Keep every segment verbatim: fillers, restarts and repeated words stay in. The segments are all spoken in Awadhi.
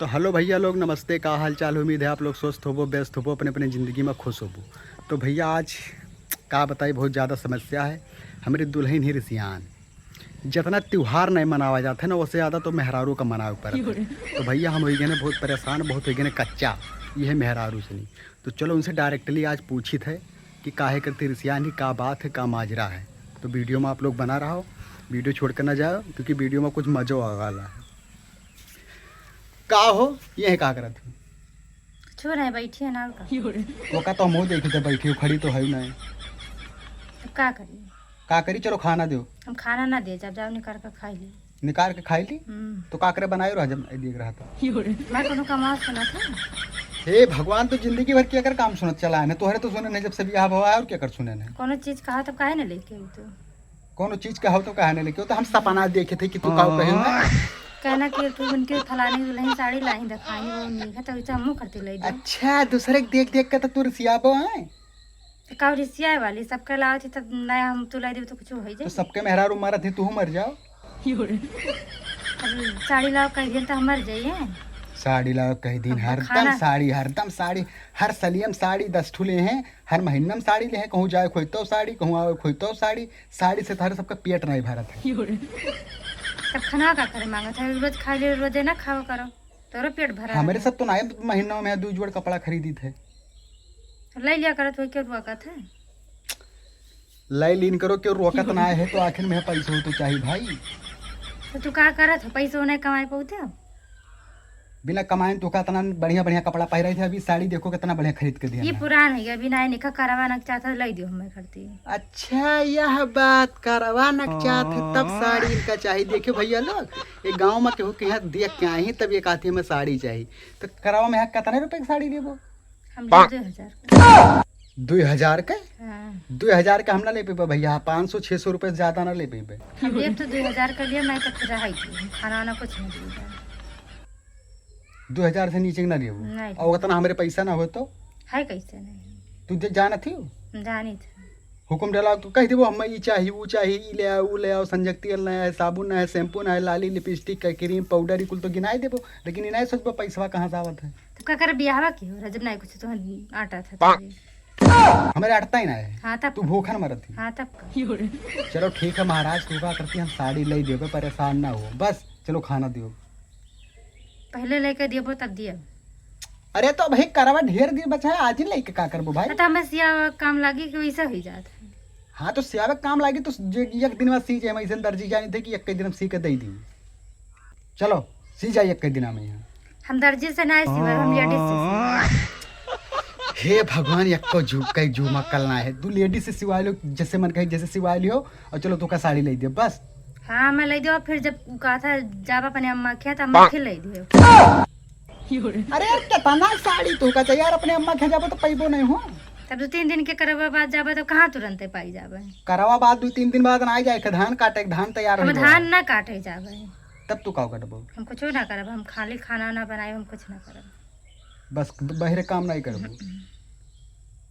तो हेलो भैया लोग, नमस्ते, का हाल चाल? उम्मीद है आप लोग स्वस्थ होबो, व्यस्त होबो, अपने अपने जिंदगी में खुश होबो। तो भैया, आज का बताई, बहुत ज़्यादा समस्या है। हमरी दुल्हन ही रिसियान, जितना त्योहार नहीं मनावा जाता है ना, उससे ज़्यादा तो मेहरारू का मनावे पड़ता है। तो भैया, हम हो गए बहुत परेशान, बहुत हो गए कच्चा, ये है मेहरारू से नहीं। तो चलो, उनसे डायरेक्टली आज पूछित है कि काहे करती रिसियान ही, का बात है, का माजरा है। तो वीडियो में आप लोग बना रहो, वीडियो छोड़ कर ना जाओ, क्योंकि वीडियो में कुछ मजो आने वाला है। का हो, ये है का करत हो? कुछ नहीं, बैठी है ना, और का? वो का तो हम देखी थे बैठी हो, खड़ी तो है नहीं। तो का करी? का करी, चलो खाना दो। हम खाना ना दे, जब जाओ निकाल के खाई ली। निकाल के खाई ली? हम्म। तो का करे बनाए रहा जब देख रहा था? मैं कोनो कमाल सुनत है? हे भगवान, तो जिंदगी भर के अगर काम सुनत चला है ना, तोहरे तो सुने नहीं जब से बियाह भवा है, और क्या कर सुने नहीं? कोनो चीज कहा तब काहे ना लेके आई तू? कोनो चीज कहो तो काहे ना लेके? वो तो हम सपना देखे थे कि तू का कहे ना। कहना कि तू उनके फलानी दुल्हन साड़ी लाई दिखाई, वो नहीं है, तो इसे हमहू करती लाई दे। अच्छा, दूसरे के देख देख के तो तू रिसियाबो है? तो का रिसियाए वाली, सबके लावत ही तब नया हम तू लाई देबे तो कुछ हो जाए। तो सबके मेहरारू मरत ही, तू मर जाओ। अब साड़ी लाओ कह दिन तो हम मर जाइए। साड़ी लाओ कह दिन, अब हरदम खाना साड़ी, हरदम साड़ी, हर सलियम साड़ी दस ठू ले हैं, हर महीना में साड़ी ले हैं, कहूँ जाए खोई तो साड़ी, कहूँ आवे खोई तो साड़ी, साड़ी से थारे सबका पेट नहीं भरत है। तब खाना का करे मांगत है, रोज खा ले, रोजे ना खाओ करो, तोरो पेट भरा हमारे रहता। सब तो ना महीना में दो जोड़ कपड़ा खरीदी थे। तो ले लिया करो, तो क्यों रोकत है? ले लीन करो, क्यों रोकत ना है, तो आखिर में पैसो तो चाहिए भाई। तो तू का करत हो, पैसो नहीं कमाए पाते हो? बिना कमाए तो का इतना बढ़िया बढ़िया कपड़ा पहरे थे, अभी साड़ी देखो कितना बढ़िया खरीद के दिया ये ना। पुरान है, अभी नया निका करवा ना चाहता, लाई दियो हमें करती। अच्छा, यह बात करवा ना चाहत है, तब साड़ी इनका चाहिए। देखियो भैया लोग, ये गाँव में केहू के यहाँ देख के आई, तब ये कहती हमें साड़ी चाहिए। तो करवा में यहाँ कितने रुपए की साड़ी लेबो? हम ले दो हजार का। दो हजार के? हाँ। दो हजार के हम ना ले पेबे भैया, पाँच सौ छः सौ रुपए से ज्यादा ना ले पेबे। हम लेब तो दो हजार के लिए, मैं तो फिर रहाई थी, खाना वाना कुछ नहीं दीजिए। दो हजार से नीचे के ना लेबो? नहीं। और उतना हमारे पैसा ना हो तो? है कैसे नहीं? तू जे जानत ही हो? जानी थे। हुकुम डाला तो कह देबो, हम ई चाही, ऊ चाही, ई ले आओ, ऊ ले आओ, संजक तेल ना है, साबुन ना है, शैम्पू ना है, लाली, लिपस्टिक, का क्रीम, पाउडर, ई कुल तो गिनाए देबो, लेकिन ई नहीं सोचबो पैसवा कहाँ से आवत है। तो का कर बियाहवा की हो रहा, जब नहीं कुछ तो आटा था तभी। हमारे अटता ही ना है। हाँ, तब तू का? भूखन मरत ही। हाँ, तब का? चलो ठीक है महाराज, तू का करती, हम साड़ी ले देबे, परेशान ना हो, बस चलो खाना दियो। पहले लेके देबो तब दियो। अरे तो भाई करवा ढेर दिन बचा है, आज ही लेके का करबो भाई? तो हमें सियावा काम लागी कि वैसे ही जात है। हाँ तो सियावा काम लागी तो जे एक दिन बाद सी जाए, हम ऐसे दर्जी जानी थे कि एक दिन हम सी के दे दी। चलो, सी जाई एक दिना में यहाँ। हम दर्जी से ना सिवाए, हम लेडीज से सिवाए। हे भगवान, एको जू, कई जू मक्कल ना है। तू लेडीज से सिवाए लो, जैसे मन कहे, जैसे सिवाए लियो, और चलो, तू का साड़ी ले दे, बस। हाँ, मैं ले दियो, फिर जब कहा था, जाब अपने अम्मा के, तो अम्मा के ले दियो। अरे यार, कितना साड़ी तू का चाहिए यार, अपने अम्मा के जाबो तो पैबो नहीं हो। तब दो तीन दिन के करवा बाद जाबे, तो कहाँ तुरंते पाई जाबे? करवा बाद दो तीन दिन बाद ना जाए, धान काटे, धान तैयार हम हो धान जाए। ना काटे जाबे। तब तू का कटबो? हम कुछो ना करब, हम खाली खाना ना बनाए, हम कुछ ना करब। बस बहरे काम नहीं करबो।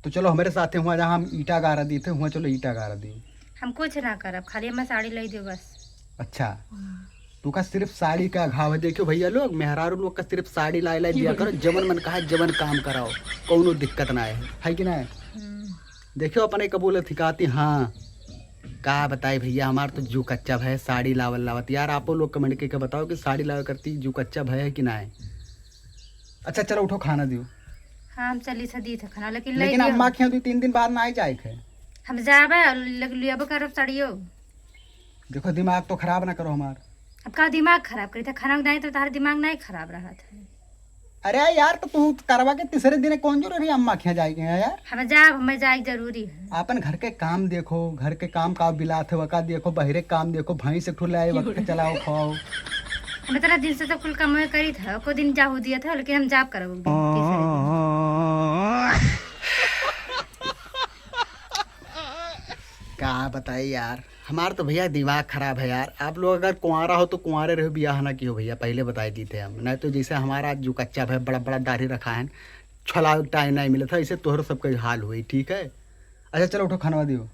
तो चलो हमारे साथे हुआ, जहाँ हम ईटा गारा दी थे, हुआ चलो ईटा गारा दी। हम कुछ ना करब, खाली हमें साड़ी ले दियो बस। अच्छा, हम्म। तू का सिर्फ साड़ी का घाव है। देखियो भैया लोग, मेहरारू लोग का सिर्फ साड़ी लाए लाए दिया करो, जवन मन कहा जवन काम कराओ, कौनो दिक्कत ना है, है कि ना है? हम्म। देखियो अपने कबूल थिकाती, हाँ। का बताई भैया, हमार तो जू कच्चा भय साड़ी लावल लावत। यार, आपो लोग comment करके बताओ कि साड़ी लावे करती जू कच्चा भय है कि ना है? अच्छा, चलो उठो, खाना दियो। हाँ, हम चली से दी थे खाना, लेकिन ले लेकिन दियो। अम्मा के यहाँ दो तीन दिन बाद ना आई जाए खे। हम जाबे, ले-, लेबो करब साड़ियो। देखो, दिमाग तो खराब ना करो हमार। अब का दिमाग खराब करी था? खाना नहीं तो तार दिमाग नहीं खराब रहा था। अरे यार, तो तू करवा के तीसरे दिन कौन जो रही अम्मा के यहाँ जाए के है यार? हम जाब, हमें जाए जरूरी है। अपन घर के काम देखो, घर के काम का बिलात है, वका देखो, बहरे काम देखो, भैंस एक ठो ले आए, वका चलाओ, खाओ। हम इतना दिन से तो कुल काम करी था, को दिन जाहू दिया था, लेकिन हम जाब करब तीसरे दिन। का बताई यार, हमार तो भैया दिमाग खराब है यार। आप लोग अगर कुंवारा हो तो कुंवारे रहो, बियाह ना कियो भैया, पहले बताई दी थे हम। नहीं तो जैसे हमारा जो कच्चा भाई बड़ा बड़ा दाढ़ी रखा है, छलावे के टाइम नहीं मिलत है, ऐसे तोहरो सबके हाल हुई, ठीक है? अच्छा चलो उठो, खाना दियो।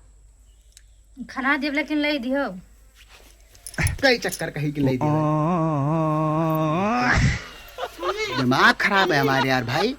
खाना देब लेकिन ले दियो। कई चक्कर कही कि ले दियो। दिमाग खराब है हमारे यार भाई।